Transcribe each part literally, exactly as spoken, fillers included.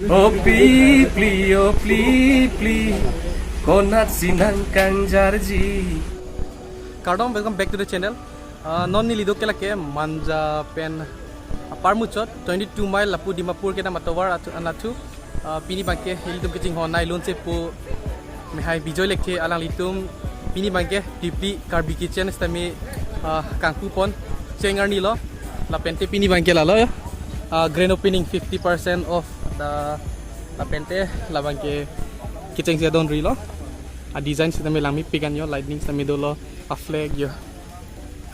O pli pli, o pli pli, konatsi nangkangjarji. Kardom, welcome back to the channel. Uh, non neli do ke lake Manja pen apar muchot, twenty-two mile lapu Dimapur kedam atovar athu, anathu. Uh, pini abangke ilitum kachinghon nai lunse pu mehai Bijoy Lekthe alanglitum pini abangke Pli Pli Karbi Kitchen sitame, uh, kangpu pon cheng arni lo. Lapente pini abangke lalo ya. Uh, grand opening fifty percent off da lapente labangke kechengsi adon ri lo. A design sitame langmepik an yo, lightning sitame dolo, a flag yo.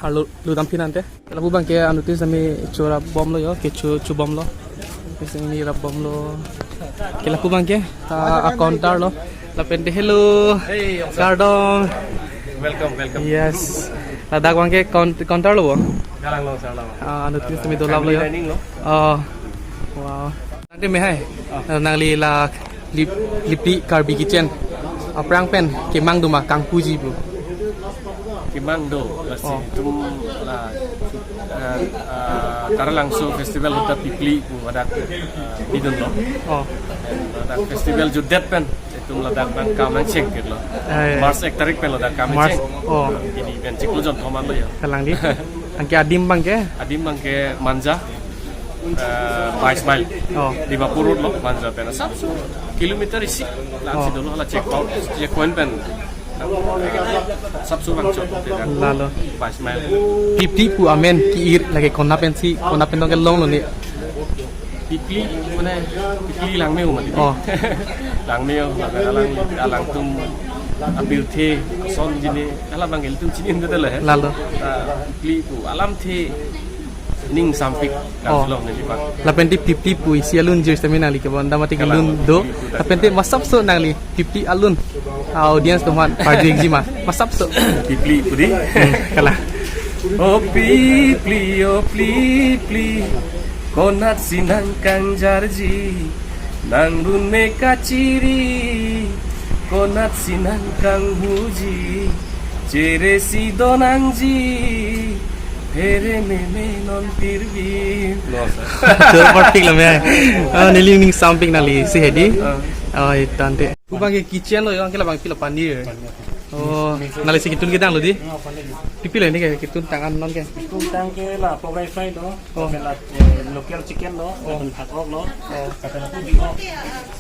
Arlo ludam phinante. Lapu abangke anutin sitame chorap bomlo yo, kecho chu bomlo. Keseng ni rap bomlo. Ke lapu abangke, ah, a counter lo. Lapente hello. Hey, what's up? Kardom. Welcome, welcome. Yes. Ladak abangke count-, counter lo bo. Galang lo, sir, lo. Ah, anutin sitame dolap lo yo. Family dining lo. Oh. Wow. Ante mehai. Ah. Nangli la Pli, Pli Pli Karbi Kitchen aphrang pen kemang do ma, kangpuji pu? Kemang do, lasi Oh. itum la, eh, eh, Taralangso Festival ahut ta Pli Pli pu ladak, eh, bidun lo. Oh. Ladak festival jutdet pen itum ladak abang kam nangcheng kit lo. Ah, ya. March ek tarik pen ladak kam March, nangcheng. Oh. Pini pen chiklo jon thom an lo ya. Kalang di. Anke adim abangke? Adim abangke Manja, eh, bais mile. Oh. Dimapur Road lo, Manja pen. Sapso kilometer isi. Lang Oh. si dolo hala checkpoint, checkpoint pen. Sapso bang chot. Lalo. Bais mile. Pli Pli pu amen ke-ir lake konat pensi, konat pen dong kelong lo ne? Pli Pli, mane, Pli Pli langme-o mati. Oh. Langme-o, alang, alangtum apirthe, son jine, alam abang ilitum chini ende tele. Lalo. Ah, Pli Pli pu alamthe ning sampik, Oh. langsung neli bang. Lapente Pli Pli pu isi alun jir sitame nangli kebon dam mati Kalang kelun do. Pli Pli pu Lapente masapso nangli Pli Pli alun. Audience atum aphan parju-ikji ma. Masapso. Pli Pli pu di. Hmm, kalang. O pli pli, o pli pli, konatsi nangkangjarji, nangrun me kachiri, konatsi nangkanghuji, cheresi donangji, phere meme non pirbi. No, sir. Choro parpik lo me. Ah, neli ning sampik nangli si hedi. Ah. Oh, itante. Abangke kitchen lo yo, anke labang pilo, paneer. Oh, nangli si kitun kedang lo di? Oh, paneer. Pipilo ne ke kitun tang an non ke? Kitun tang ke la pork rib fry lo, Oh. lapen la, eh, local chicken lo, Oh. lapen phak-ok lo, Oh. lapen la pubi lo,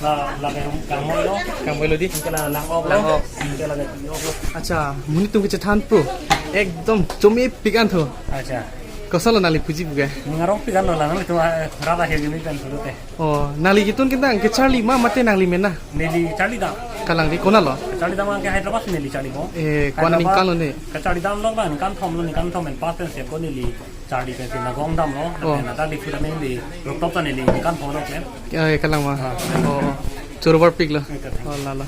la, la ke kangmoi lo. Kangmoi lo di? Anke la lang-ok lo. Lang-ok. Anke la ke pi-ok lo. Accha, monit atum kechethan pro. Ekdom chomepik an tho. Accha. Koson lo nangli puji pu ke? Ning arongpik an lo, la nanglitum, ah, rat akhir gini kan sudah teh. Oh, nangli kitun kedang kecharli ma mate nangli mena? Neli charli dam. Kalang di, konat lo? Charli dam anke Hyderabad neli charli ko. Eh, ko-an Hyderabad ningkan lo ne? Kacharli dam lo bang, ningkan thom lo, ningkan thom pen pas pen seko neli charli pensi nagong dam lo. Oh. Nata di sudah neli rooftop ta neli ningkan thom lo pen. Eh, kalang ma. Ah. Oh, oh. Choro parpik lo. Kalang. Oh, lalo.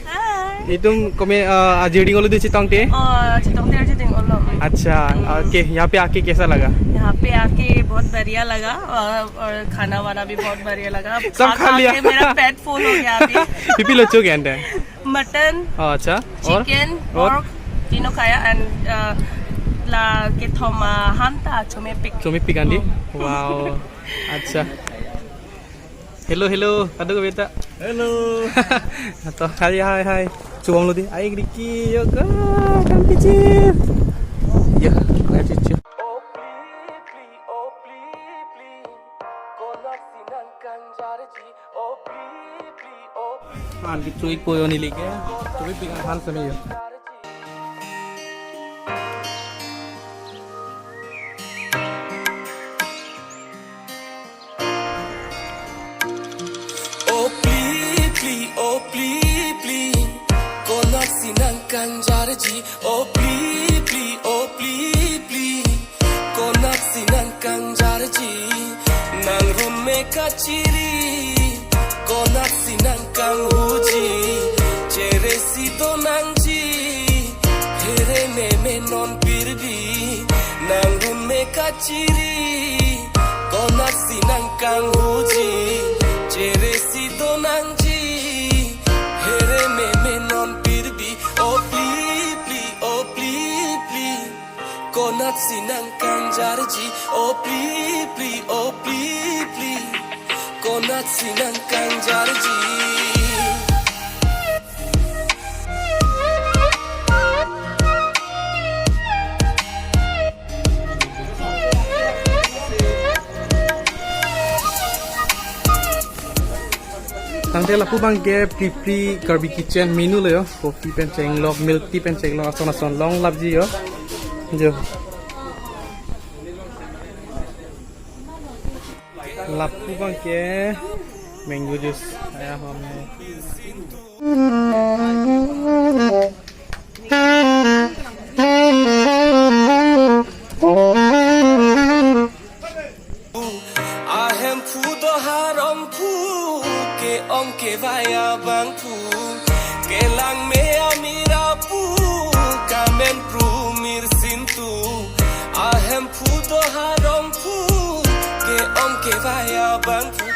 Hi. Itum kome, uh, Ajir Ding Olo di chetongte? Oh, chetongte, Ajir Ding Olo. अच्छा, Hmm. Okay, यहाँ पे आके कैसा लगा? यहाँ पे आके बहुत बढ़िया लगा और, और खाना वाना भी बहुत बढ़िया लगा। सब खा, खा खा लिया। के मेरा पेट फुल हो गया अभी। Pipilo cho ke ante? Mutton, Oh, अच्छा। और? चिकन, और? पोर्क, तीनों खाया and, uh, la kethom, uh, ham ta chomepik. Chomepik an di? Hmm. Wow. अच्छा। Hello, hello. Kadokave ta. Hello. To, hi, hi, hi. Chubom lo di. Ai, Ricky, yo, ka, kam pichir. Yo, ka chichu. An ki chui ko yo neli ke. Chui pi han sene yo. O pli pli, o pli pli, konatsi nangkangjarji. O pli pli, o pli pli, konatsi nangkangjarji. Nangrun me kachiri, konatsi nangkanghuji. Cheresi donangji, phere meme non pirbi. Nangrun me kachiri, konatsi nangkanghuji. Cheresi donangji, phere meme non pirbi. O pli pli, o pli pli, konatsi nangkangjarji. O pli pli, o pli pli, kon Nat sinang kangjarji. Tangte lapu abang ke Pripri Karbi Kitchen menu lo yo. Coffee pen chenglok, milk tea pen chenglok, ason ason long lapji yo. Jo. Lapu abang ke mango juice. Aya hom. Ahemphu do harong phu, ke-ong kevai abangphu, kelang me amir aphu, kamen pru mir sintu. Ahemphu do harong phu, ke-ong kevai abangphu.